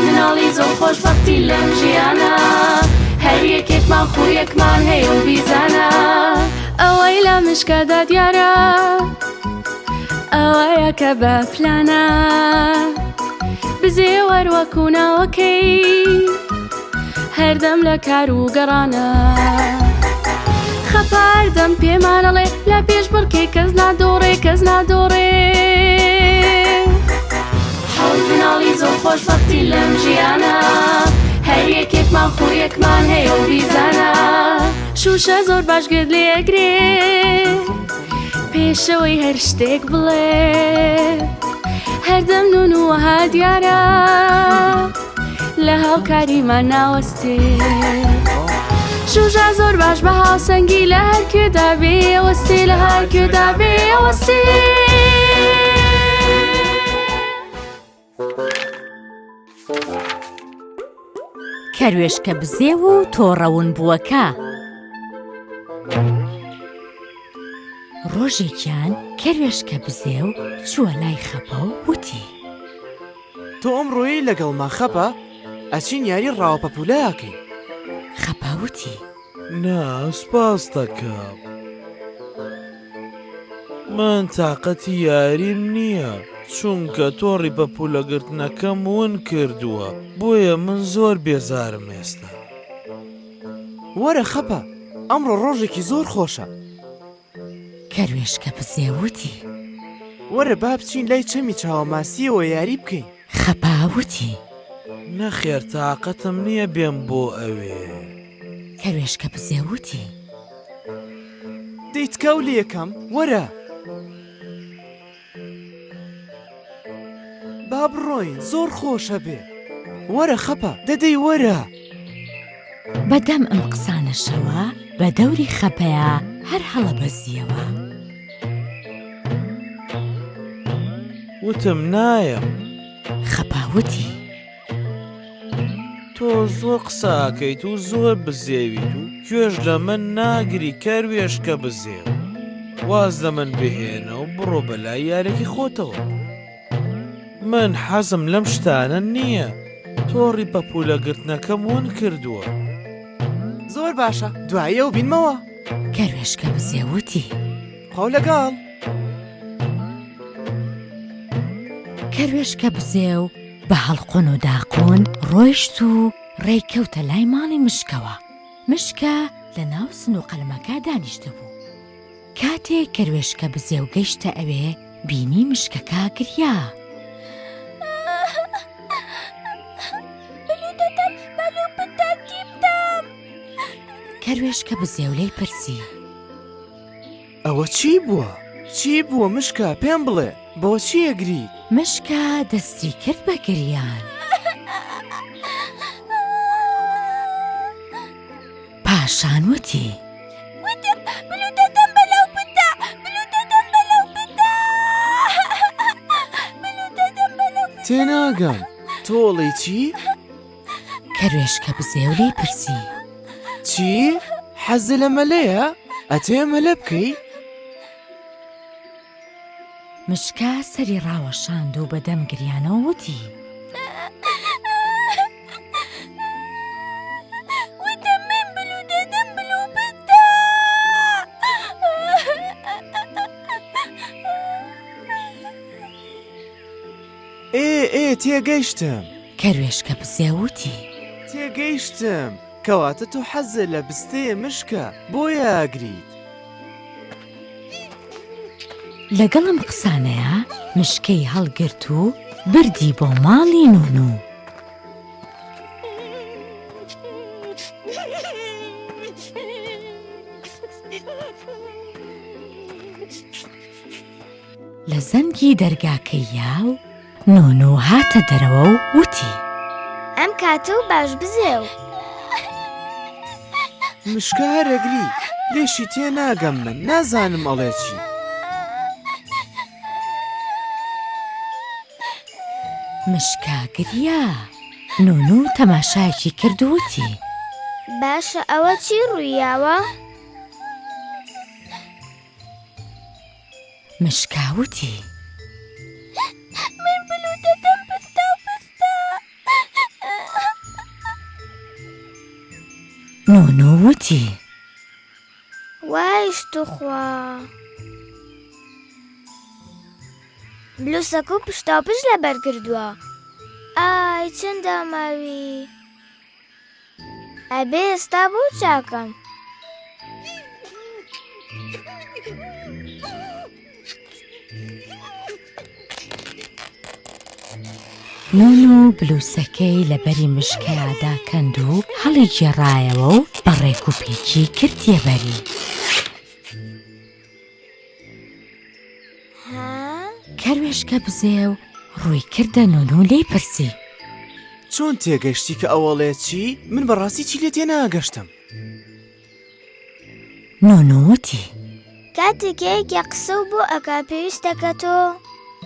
مناڵی زۆر خۆشبەختی لەم ژیانە هەر یەکێکمان خوویەکمان هەیە و بیزانە ئەوەی لە مشکەدا دیارە ئەوەیە کە بە پلانە بزێوەر وەکو ناوەکەی هەردەم لە کار و گەڕانە. خەپاردەم پێمانەڵێ لە پێش بڕکێ کەس نادۆڕێ کەس نادۆڕێ. حەوت مناڵی زۆر خۆشبەختی لەم ژیانە هەر یەکێکمان خوویەکمان هەیە و بیزانە شوشە زۆر باش گوێت لێ ئەگرێ پێشەوەی هەر شتێک بڵێ هەردەم نون و وەها دیارە لە هاوکاریمان ناوەستێ شوژا زۆر باش بە هاوسەنگی لە هەر کوێدا بێ ئەوەستێ لە هەر کوێدا بێ ئەوەستێ. کەروێشکە بزێو و تۆڕە ونبووەکە. ڕۆژێکیان کەروێشکە بزێو چووە لای خەپە و وتی. تۆ ئەمڕۆیەی لەگەڵما خەپە ئەچین یاری ڕاوە پەپولە ئەکەین. خەپە وتی. نا سوپاست دەکەم من تاقەتی یاریم نییە چونکە تۆڕی پەپولەگرتنەکەم ون کردووە بۆیە من زۆر بێزارم ئێستا. وەرە خەپە ئەمڕۆ ڕۆژێکی زۆر خۆشە. کەروێشکە بزێ وتی. وەرە با بچین لای چەمی چاوەماسییەوە یاری بکەین. خەپا وتی. نەخێر تاقەتم نییە بێم بۆ ئەوێ. کەروێشکە بزێ وتی. دەی تکاو لێکەم وەرە. با بڕۆین زۆر خۆشە بێ. وەرە خەپە دە دەی وەرە. بە دەم ئەم قسانەشەوە بە دەوری خەپەیا هەر هەڵەبەزییەوە. وتم نایەم. خەپە وتی. تۆ زۆر قسە ئەکەیت و زۆر بزێویت و گوێش لە من ناگری کەروێشکە بزێو. واز لە من بهێنە و بڕۆ بەلای یارێکی خۆتەوە. من حەزم لەم شتانە نییە. تۆڕی پەپوولە گرتنەکەم ون کردووە. زۆر باشە دوایی ئەو بینمەوە. کەروێشکە بزێ وتی. خواو لەگەڵ. کەروێشکە بزێو بە هەڵقون و داقون ڕۆیشت و ڕێی کەوتە لای ماڵی مشکەوە. مشکە لە ناو سنووقەلمەکە دانیشتبوو. کاتێ کەروێشکە بزێو گەیشتە ئەوێ بینی مشکەکە گریا. کەروێشکە بزێو لێی پرسی. ئەوە چی بووە؟ چی بووە مشکە پێم بڵێ بۆچی ئەگریت؟ مشکە دەستی کرد بە گریان. پاشان وتی. وتم بلو دەدەم بە لەو بتە بلو دەدەم بە لەو بتە بلو دەدەم بە لەو بتە. تێناگەم تۆ ئەڵێی چی؟ کەروێشکە بزێو لێی پرسی. چی؟ حەزت لە مەلەیە؟ ئەتەوێ مەلە بکەی؟ مشکە سەری ڕاوەشاند و بە دەم گریانەوە وتی. وتم من بلو دەدەم بلو بدە. ئێ ئێ تێگەیشتم. کەروێشکە بزێ وتی. تێگەیشتم کەواتە تۆ حەزت لە بستەیە مشکە بۆیە ئەگریت. لەگەڵ ئەم قسانەیا مشکەی هەڵگرت و بردی بۆ ماڵی نونو. لە زەنگی دەرگاکەی یا و نونو هاتە دەرەوە و وتی. ئەم کاتە و باش بزێو. مشکە هەر ئەگری، لێشی تێناگەم من، نازانم ئەڵێ چی. مشکە گریا. نونو تەماشایەکی کرد و وتی. باشە ئەوە چی ڕوویاوە؟ مشکا وتی. من بلوو دەدەم پستا و پستا. وتی. وایش توخوا. بلوسەکە و پشتاوپشت لەبەر کردووە. ئای چەند داماوی. ئەبێ ئێستا بۆ چاکەم. نونو بلوسەکەی لە بەری مشکەیا داکەند و هەڵی گێڕایەوە و بە ڕێک و پێکی کردیە بەری. کەروێشکە بزێو ڕووی کردە نونو لێی پرسی. چۆن تێگەشتی کە ئەوەڵێ چی؟ من بەڕاستی چی لێ تێناگەشتم. نونو وتی. کاتێک یەکێ قسەو بۆ ئەکا پێویستە کە تۆ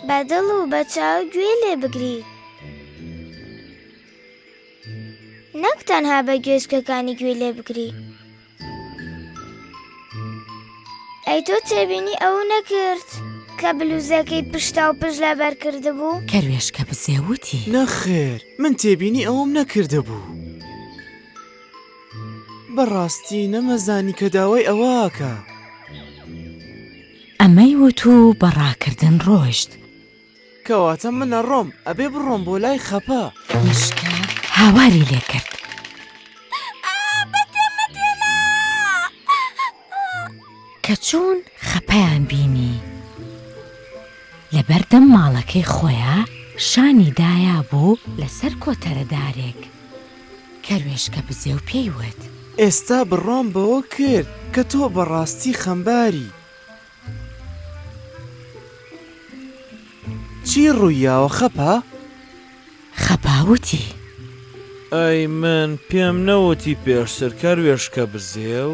بە دڵ و بە چاو گوێی لێ بگری نەک تەنها بە گوێچکەکانی گوێی لێ بگری. ئەی تۆ تێبینی ئەو نەکرد کە بلوزەکەی پشتا و پشت لەبەر کردبوو؟ کەروێشکە بزێ وتی. نەخێر من تێبینی ئەوەم نەکردبوو. بەڕاستی نەمەزانی کە داوای ئەوە ئەکا. ئەمەی وت و بە ڕاکردن ڕۆیشت. کەواتە من ئەڕۆم، ئەبێ بڕۆم بۆ لای خەپە. مشکە هاواری لێ کرد. کە چوون خەپەیان بینی. لە بەردەم ماڵەکەی خۆیا شانی دایابوو لەسەر کۆتەرە دارێک. کەروێشکە بزێو پێی وت. ئێستا بڕوام بەوە کرد کە تۆ بەڕاستی خەمباری. چی ڕووی یاوە خەپا؟ خەپا وتی. ئەی من پێم نەوتی پێشتر کەروێشکە بزێو؟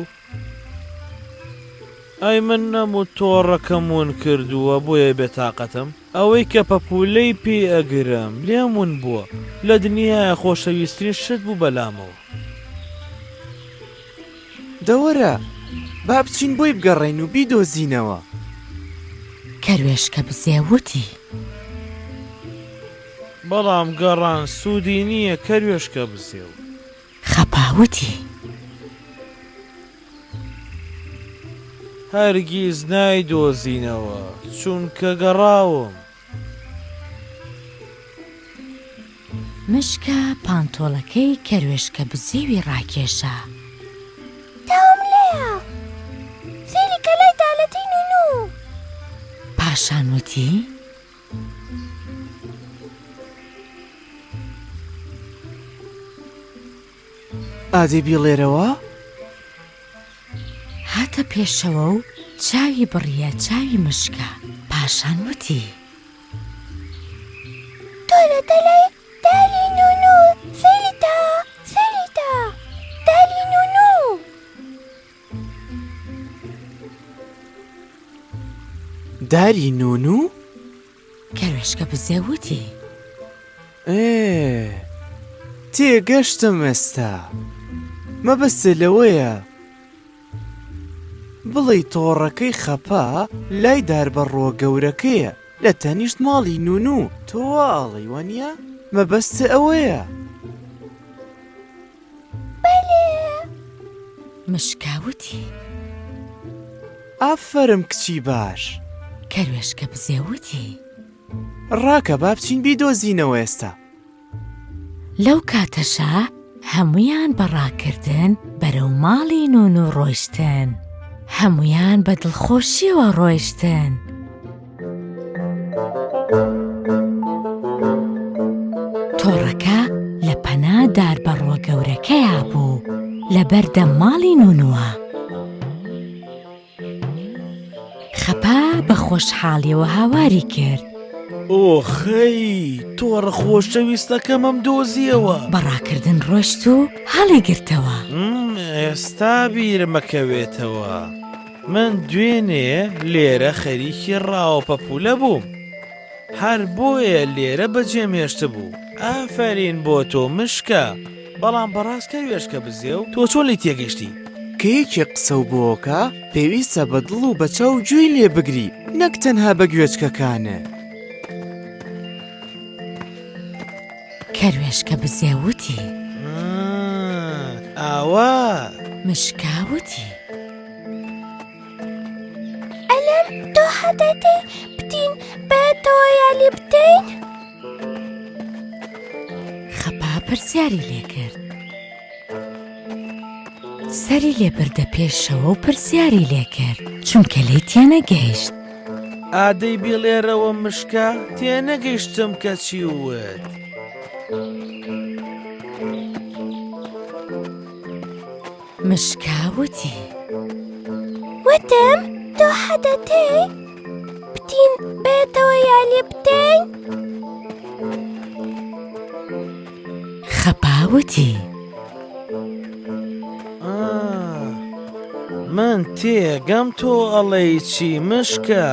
ئەی من نەموت تۆڕەکەم ون کردووە بۆیە بێتاقەتم؟ ئەوەی کە پەپوولەی پێی ئەگرم لێم ون بووە، لە دنیایا خۆشەویسترین شت بوو بەلامەوە. دەوەرە با بچین بۆی بگەڕێین و بیدۆزینەوە. کەروێشکە بزێ وتی. بەڵام گەڕان سوودی نییە کەروێشکە بزێو. خەپا وتی. هەرگیز نایدۆزینەوە، چونکە گەڕاوم. مشکە پانتۆڵەکەی کەروێشکە بزێوی ڕاکێشا. تاوم لێیە سەیری کە لای دالەتەی نونو. پاشان وتی. ئادەی بیڵێرەوە؟ هاتە پێشەوە و چاوی بڕییە چاوی مشکە، پاشان وتی. تۆ لە تەلای دالی نونو سەیری تا سەیری تا دالی نونو. داری نونو؟ کەروێشکە بزێ وتی. ئێ تێگەشتم ئێستا مەبەستت لەوەیە بڵێی تۆڕەکەی خەپە لای داربەڕووە گەورەکەیە لە تەنیشت ماڵی نونو تۆ وا ئەڵێی وانیە مەبەستت ئەوەیە؟ بەلێ. مشکا وتی. ئافەرم کچی باش. کەروێشکە بزێ وتی. ڕاکە با بچین بیدۆزینەوە ئێستا. لەو کاتەشا هەموویان بە ڕاکردن بەرەو ماڵی نونو ڕۆیشتن. هەموویان بە دڵخۆشیەوە ڕۆیشتن. تۆڕەکە لە پەنا داربەڕووە گەورەکەیا بوو لە بەردەم ماڵی نونووە. خەپا بە خۆشحاڵیەوە هاواری کرد. ئۆخەی تۆڕە خۆشەویستەکەمم دۆزیەوە. بە ڕاکردن ڕۆشت و هەڵیگرتەوە. ئێستا بیرمەکەوێتەوە. من دوێنێ لێرە خەریکی ڕاوە پەپوولە بووم هەر بۆیە لێرە بەجێم هێشتبوو ئافەرین بۆ تۆ مشکە بەڵام بەڕاست کەروێشکە بزێو تۆ چۆن لێی تێگەشتی؟ کە یەکێک قسەو بۆکا پێویستە بە دڵ و بە چاو گوێی لێ بگری نەک تەنها بە گوێچکەکانت. کەروێشکە بزێ وتی. ئاوا! مشکا وتی. ئەلێم تۆ حەدەتەی بتین بەتەوە یالی بتین؟ خەپا پرسیاری لێ کرد. سەری لێ بردە پێشەوە و پرسیاری لێ کرد چونکە لێی تێنەگەیشت. ئادەی بیڵێرەوە مشکە تێنەگەیشتم کە چی وت. مشکا وتی. وتم تۆ حەدەتەی بتین بێتەوە یالی بتین؟ خەپا وتی. من تێگەم تۆ ئەڵێی چی مشکە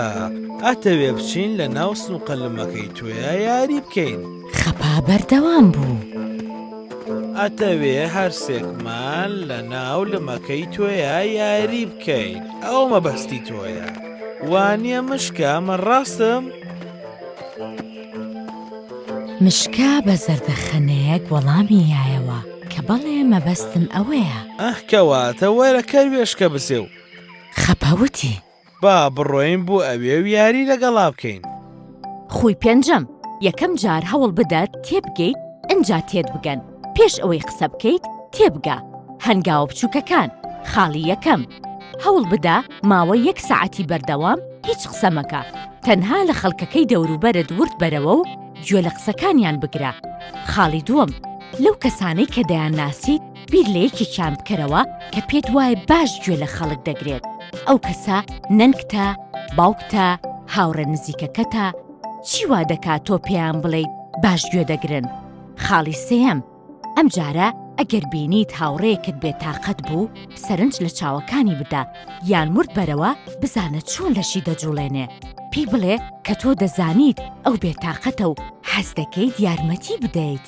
ئەتەوێ بچین لە ناو سنوقە لمەکەی تۆیا یاری بکەین. خەپا بەردەوام بوو. ئەتەوێ هەرسێکمان لە ناو لمەکەی تۆیا یاری بکەین ئەو مەبەستی تۆیە وانە مشکە من ڕاستم؟ مشکە بە زەردەخەنەیەک وەڵامی یایەوە کە بەڵێ مەبەستم ئەوەیە. ئەه کەواتە وەرە کەروێشکە بزێو. خەپە وتی. با بڕۆین بۆ ئەوێ و یاری لەگەڵا بکەین. خوی پێنجەم، یەکەم جار هەوڵ بدە تێبگەیت ئنجا تێت بگەن، پێش ئەوەی قسە بکەیت تێبگە، هەنگاوە بچووکەکان، خاڵی یەکەم، هەوڵ بدە ماوەی یەک سەعاتی بەردەوام هیچ قسە مەکە، تەنها لە خەڵکەکەی دەوروبەرت ورد بەرەوە و گوێ لە قسەکانیان بگرە. خاڵی دووەم، لەو کەسانەی کە دەیانناسیت بیر لە یەکێکیان بکەرەوە کە پێت وایە باش گوێ لە خەڵک دەگرێت، ئەو کەسە نەنکتە، باوکتە، هاوڕێ نزیکەکەتە، چی وا دەکات تۆ پێیان بڵێیت باش گوێ دەگرن؟ خاڵی سێیەم، ئەمجارە ئەگەر بینیت هاوڕێیەکت بێتاقەت بوو، سەرنج لە چاوەکانی بدە یان ورد بەرەوە بزانە چۆن لەشی دەجوڵێنێ، پێی بڵێ کە تۆ دەزانیت ئەو بێتاقەتە و حەز دەکەیت یارمەتی بدەیت.